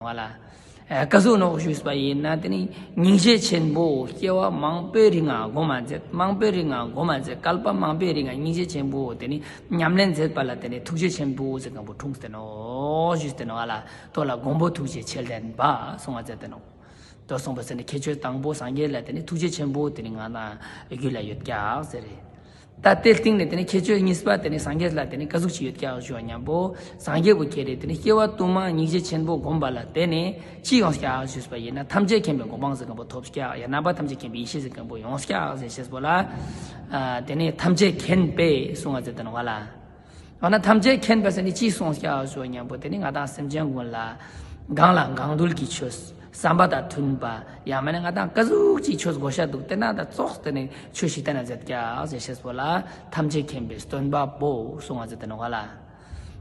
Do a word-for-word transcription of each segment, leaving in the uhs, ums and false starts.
བ་ལ། ཨ་ག་ཟུག་ནོག་ཞུས་པ་ཡིན་ན་དེ་ནི་སྙིང་རྗེ་ཆེན་པོ་སྐྱེ་བ་མང་པོའི་རིང་ང་སྒོམ་མ་མཛད། མང་པོའི་རིང་ང་སྒོམ་མ་མཛད། བསྐལ་པ་མང་པོའི་རིང་ང་སྙིང་རྗེ་ཆེན་པོ་དེ་ནི་ཉམས་ལེན་མཛད་པ་ལ་དེ་ནི་ཐུགས་རྗེ་ཆེན་པོ་ཟེར་མཁན་པོ་འཁྲུངས་ཏེ་ནོག་ཞུས་ཏེ་ནོག་བ་ལ། དོ་ལ་མགོན་པོ་ཐུགས་རྗེ་ཆེ་ལྡན་པ་གསུང་བ་མཛད་དེ་ནོག་དོ་གསུངས་པ་ཟེར་ནི་ཁྱད་ཆོས་དང་པོ་སངས་རྒྱས་ལ་དེ་ནི་ཐུགས་རྗེ་ཆེན་པོ་དེ་ནི་ང་ན་རྒྱུད་ལ་ཡོད་ཀྱག་ཟེར་རེད། ད་དེ་སྟེང་ནས་དེ་ནི་ཁྱད་ཆོས་གཉིས་པ་དེ་ནི་སངས་རྒྱས་ལ་དེ་ནི་ག་ཟུག་ཅིག་ཡོད་ཀྱག་ཞུ་བ་མཉམ་པོ། སངས་རྒྱས་པོ་ཁྱེད་རེ་དེ་ནི་སྐྱེ་བ་དུ་མ་སྙིང་རྗེ་ཆེན་པོ་བསྒོམས་པ་ལ་བརྟེན་ནས་ཅི་ཡོང་ཀྱག་ཞུས་པ་ཡིན་ན། ཐམས་ཅད་མཁྱེན་པའི་གོ་འཕང་ཟེར་མཁན་པོ་ཐོབ་ཀྱག་ཡང་རྣམ་པ་ཐམས་ཅད་མཁྱེན་པའི་ཡེ་ཤེས་ཟེར་མཁན་པོ་ཡོང་ཀྱག་ཟེར་ཤེས་པོ་ལ། ཨ་དེ་ནི་ཐམས་ཅད་མཁྱེན་པས་གསུང་བ་ཟེར་དེ་ནོག་བ་ལ། འོ་ན་ཐམས་ཅད་མཁྱེན་པ་ཟེར་ནི་ཅི་གསུངས་ཀྱག་ཞུ་བ་མཉམ་པོ་དེ་ནི་ང་དང་སེམས་ཅན་ཀུན་ལ་གང་ལ་གང་འདུལ་གྱི་ཆོས། བསམ་པ་དང་མཐུན་པ། ཡང་མིན་ན་ང་དང་ག་ཟུག་ཅིག་ཆོས་དགོས་ཤ་འདུག་དེ་ན་ད་ཙོགས་དེ་ནི་ཆོས་ཤིག་དེ་ན་མཛད་ཀྱག་ཟེར་ཤེས་པོ་ལ་ཐམས་ཅད་མཁྱེན་པའི་སྟོན་པ་པོ་གསུང་བ་ཟེར་དེ་ནོག་བ་ལ།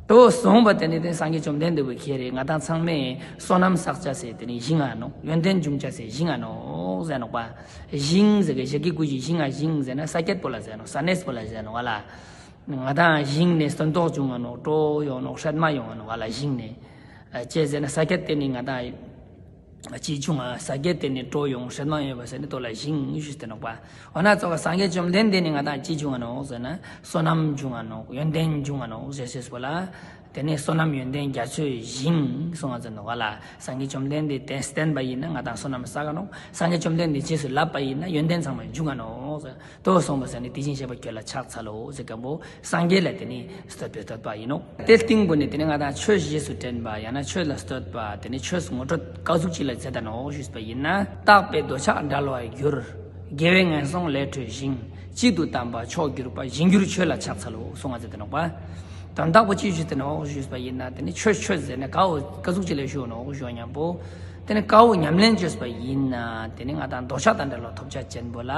དོ་གསུངས་པ་དེ་ནི་དེ་སངས་རྒྱས་བཅོམ་ལྡན་འདས་པོ་ཁྱེད་རེ་ང་དང་ཚང་མས་བསོད་ནམས་བསགས་བྱ་ཟེར་དེ་ནི་ཞིང་ང་ནོག་ཡོན་ཏན་འབྱུང་བྱ་ཟེར་ཞིང་ང་ནོག་ཟེར་ནོག་པ། ཞིང་ཟེར་གི་ཞིག་གི་ཀུ་ཞིག་ཞིང་ང་ཞིང་ཟེར་ན་ས་སྐྱེད་པོ་ལ་ཟེར་ནོག་ས་གནས་པོ་ལ་ཟེར་ནོག་བ་ལ། ང་དང་ཞིང་ནས་སྟོན་ཐོག་འབྱུང་ང་ནོག་སྤྲོ་ཡོང་ནོག་སྲན་མ་ཡོང་ང་ནོག་བ་ལ་ཞིང་ནས། ཨ་ཅེས་ཟེར་ན་ས་སྐྱེད་དེ་ནི་ང་དང་ཅི་བྱུང་ང་ས་སྐྱེད་དེ་ནི་སྤྲོ་ཡོང་སྲན་མ་ཡོང་བ་ཟེར་ནི་དོ་ལ་ཞིང་ཞུས་ཏེ་ནོག་པ། འོ་ན་ཙོགས་སངས་རྒྱས་བཅོམ་ལྡན་འདས་ནི་ང་དང་ཅི་བྱུང་ང་ནོག་ཟེར་ན་བསོད་ནམས་འབྱུང་ང་ནོག་ཡོན་ཏན་འབྱུང་ང་ནོག་ཞེས་ཞེས་པོ་ལ། དེ་ནས་བསོད་ནམས་ཡོན་ཏན་རྒྱ་མཚོའི་ཞིང་གསུང་བ་ཟེར་ནོག་བ་ལ། སངས་རྒྱས་བཅོམ་ལྡན་འདས་དེ་བསྟན་པ་ཡིན་ན་ང་དང་བསོད་ནམས་བསགས་ཀ་ནོག་སངས་རྒྱས་བཅོམ་ལྡན་འདས་རྗེས་སུ་བསླབ་པ་ཡིན་ན་ཡོན་ཏན་ཚང་མ་འབྱུང་ང་ནོག་ཟེར། དོ་གསུངས་པ་ཟེར་ནི་དེ་བཞིན་གཤེགས་པ་ཁྱོད་ལ་ཕྱག་འཚལ་ལོ་ཟེར་མཁན་པོ་སངས་རྒྱས་ལ་དེ་ནི་བསྟོད་པའི་བསྟོད་པ་ཡིན་ནོག་དེ་སྟེང་པོ་ནི་དེ་ནི་ང་དང་ཆོས་རྗེས་སུ་དྲན་པ་ཡང་ན་ཆོས་ལ་བསྟོད་པ་དེ་ནི་ཆོས་ངོ་སྤྲོད་ག་ཟུག་ཅིག་ལ་མཛད་ད་ནོག་ཞུས་པ་ཡིན་ན། རྟག་པའི་འདོད་ཆགས་བྲལ་བར་འགྱུར། དགེ་བས་ངན་སོང་ལས་གྲོལ་ཞིང་། གཅིག་ཏུ་དམ་པ་མཆོག་གྱུར་པ། བཞིན་གྱུར་ཆོས་ལ་ཕྱག་འཚལ་ལོ་གསུང་བ་ཟེར་ཏེ་ནོག་པ། དོན་དག་པོ་ཅི་ཞུས་ཏེ་ནོག་ཞུས་པ་ཡིན་ན་དེ་ནི་ཆོས་ཆོས་ཟེར་ནས་ག་འོ་ག་ཟུག་ཅིག་ལ་ཞུ་ནོག་ཞུ་མཉམ་པོ། དེ་ནི་ག་འོ་ཉམས་ལེན་བྱས་པ་ཡིན་ན་དེ་ནི་ང་དང་འདོད་ཆགས་དང་བྲལ་བ་ཐོབ་བྱ་ཅན་པོ་ལ།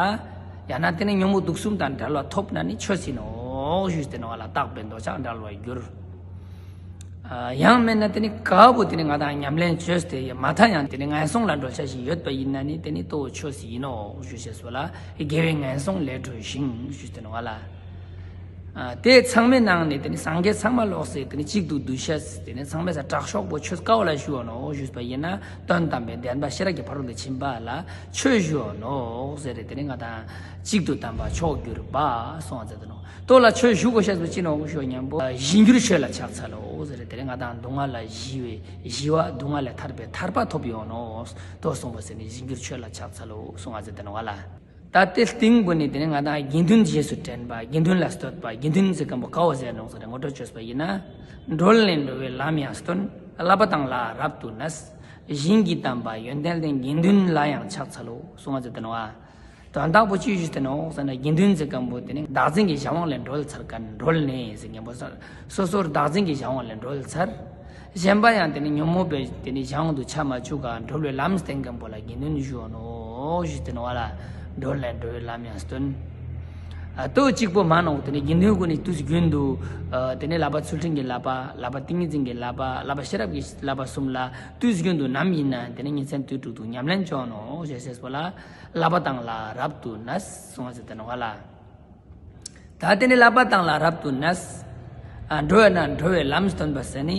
ཡང་ན་དེ་ནི་ཉོན་མོངས་དུག་གསུམ་དང་བྲལ་བ་ཐོབ་ན་ནི་ཆོས་ཡིན་ནོག་ཞུས་ཏེ་ནོག་ལ། རྟག་པའི་འདོད་ཆགས་བྲལ་བར་འགྱུར། ཡང་མིན་ན་དེ་ནི་ག་བོ་དེ་ནི་ང་དང་ཉམས་ལེན་བྱས་ཏེ་མ་མཐའ་ཡང་དེ་ནི་ངན་སོང་ལ་འགྲོ་བྱ་ཞིག་ཡོད་པ་ཡིན་ན་ནི་དེ་ནི་ལྟོ་ཆོས་ཡིན་ནོག་ཞུ་ཞེས་སོ་ལ། དགེ་བའི་ངན་སོང་ལས་གྲོལ་ཞིང་ཞུས་ཏེ་ནོག་ལ། དེ་ཚང་མའི་ནང་ནས་དེ་ནི་སངས་རྒྱས་ཚང་མ་ལོག་སེ་དེ་ནི་གཅིག་ཏུ་བསྡུས་ཤ་དེ་ནི་ཚང་མའི་ས་དྲག་ཤོག་པོ་ཆོས་ཀ་བོ་ལ་ཞུ་བ་ནོག་ཞུས་པ་ཡིན་ན་དོན་དམ་པའི་བདེན་པ་ཤེས་རབ་ཀྱི་ཕ་རོལ་ཏུ་ཕྱིན་པ་ལ་ཆོས་ཞུ་བ་ནོག་ཟེར་རེ་དེ་ནི་ང་དང་གཅིག་ཏུ་དམ་པ་མཆོག་གྱུར་པ་གསུང་བ་མཛད་དེ་ནོག་དོ་ལ་ཆོས་ཞུ་དགོས་ཤེས་པོ་ཅི་ནོག་ཞུ་མཉམ་པོ། བཞིན་གྱུར་ཆོས་ལ་ཕྱག་འཚལ་ལོ་ཟེར་དེ་ནི་ང་དང་སྡུག་བསྔལ་ལ་ཞི་བའི་ཞི་བ་སྡུག་བསྔལ་ལས་ཐར་པའི་ཐར་པ་ཐོབ་ཡོང་ནོག་དོ་གསུངས་པ་ཟེར་ནི་བཞིན་གྱུར་ཆོས་ལ་ཕྱག་འཚལ་ལོ་གསུང་བ་ཟེར་དེ་ནོག་ལ། ད་དེ་སྟེང་པོ་ནི་དེ་ནི་ང་དང་དགེ་འདུན་རྗེས་སུ་དྲན་པ་དགེ་འདུན་ལ་བསྟོད་པ་དགེ་འདུན་ཟེར་མཁན་པོ་ག་བོ་ཟེར་ནོག་ཟེར་ངོ་སྤྲོད་བྱས་པ་ཡིན་ན། གྲོལ་ནས་འགྲོ་བའི་ལམ་ཡང་སྟོན། བསླབ་པ་དང་ལའང་རབ་ཏུ་གནས། བཞིན་གྱི་དམ་པ་ཡོན་ཏན་ལྡན་དགེ་འདུན་ལ་ཡང་ཕྱག་འཚལ་ལོ་གསུང་བ་ཟེར་དེ་ནོག་དོན་དག་པོ་ཅི་ཞུས་ཏེ་ནོག་ཟེར་ན་དགེ་འདུན་ཟེར་མཁན་པོ་དེ་ནི་བདག་འཛིན་གྱི་གཞན་དབང་ལས་གྲོལ་ཚར་མཁན་གྲོལ་ནས་ཟེར་མཁན་པོ་སོ་སོར་བདག་འཛིན་གྱི་གཞན་དབང་ལས་གྲོལ་ཚར། གཞན་པ་ཡང་དེ་ནི་ཉོན་མོངས་པའི་དེ་ནི་གཞན་དབང་དུ་ཆ་མ་བཅུག་ག་གྲོལ་བའི་ལམ་བསྟན་མཁན་པོ་ལ་དགེ་འདུན་ཞུ་བ་ནོག་ཞུས་ཏེ་ནོག་ལ། གྲོལ་ནས་འགྲོ་བའི་ལམ་ཡང་སྟོན། ལྟོ་གཅིག་པོ་མ་ནོག་དེ་ནི་དགེ་འདུན་ཀུན་ནི་དུས་རྒྱུན་དུ། དེ་ནི་བསླབ་པ་ཚུལ་ཁྲིམས་ཀྱི་བསླབ་པ་བསླབ་པ་ཏིང་ངེ་འཛིན་གྱི་བསླབ་པ་བསླབ་པ་ཤེས་རབ་ཀྱི་བསླབ་པ་གསུམ་ལ་དུས་རྒྱུན་དུ་ནམ་ཡིན་ན་དེ་ནི་ཉིན་མཚན་དུས་དྲུག་ཏུ་ཉམས་ལེན་བྱོས་ནོག་ཞེས་ཟེར་བ་ལ། བསླབ་པ་དང་ལའང་རབ་ཏུ་གནས་གསུང་བ་ཟེར་དེ་ནོག་ལ། ད་དེ་ནི་བསླབ་པ་དང་ལའང་རབ་ཏུ་གནས། འགྲོ་བས་ན་འགྲོ་བའི་ལམ་སྟོན་པ་ཟེར་ནི།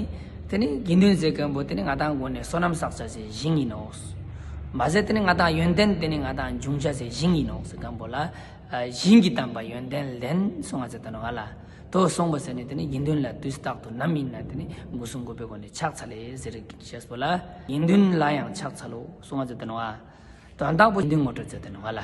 དེ་ནི་དགེ་འདུན་ཟེར་མཁན་པོ་དེ་ནི་ང་དང་ངོ་ནས་བསོད་ནམས་བསགས་བྱ་ཟེར་ཞིང་ཡིན་ནོག་མ་ཟད་དེ་ནི་ང་དང་ཡོན་ཏན་དེ་ནི་ང་དང་འབྱུང་བྱ་ཟེར་ཞིང་ཡིན་ནོག་ཟེར་མཁན་པོ་ལ། བཞིན་གྱི་དམ་པ་ཡོན་ཏན་ལྡན་གསུང་བ་ཟེར་དེ་ནོག་ལ། དོ་གསུངས་པ་ཟེར་ནི་དེ་ནི་དགེ་འདུན་ལ་དུས་རྟག་ཏུ་ནམ་ཡིན་ན་དེ་ནི་སྒོ་གསུམ་གུས་པའི་སྒོ་ནས་ཕྱག་འཚལ་ལེ་ཟེར་ཞེས་པོ་ལ། དགེ་འདུན་ལ་ཡང་ཕྱག་འཚལ་ལོ་གསུང་བ་ཟེར་དེ་ནོག་དོན་དག་པོ་དགེ་འདུན་ངོ་སྤྲོད་ཟེར་དེ་ནོག་ལ།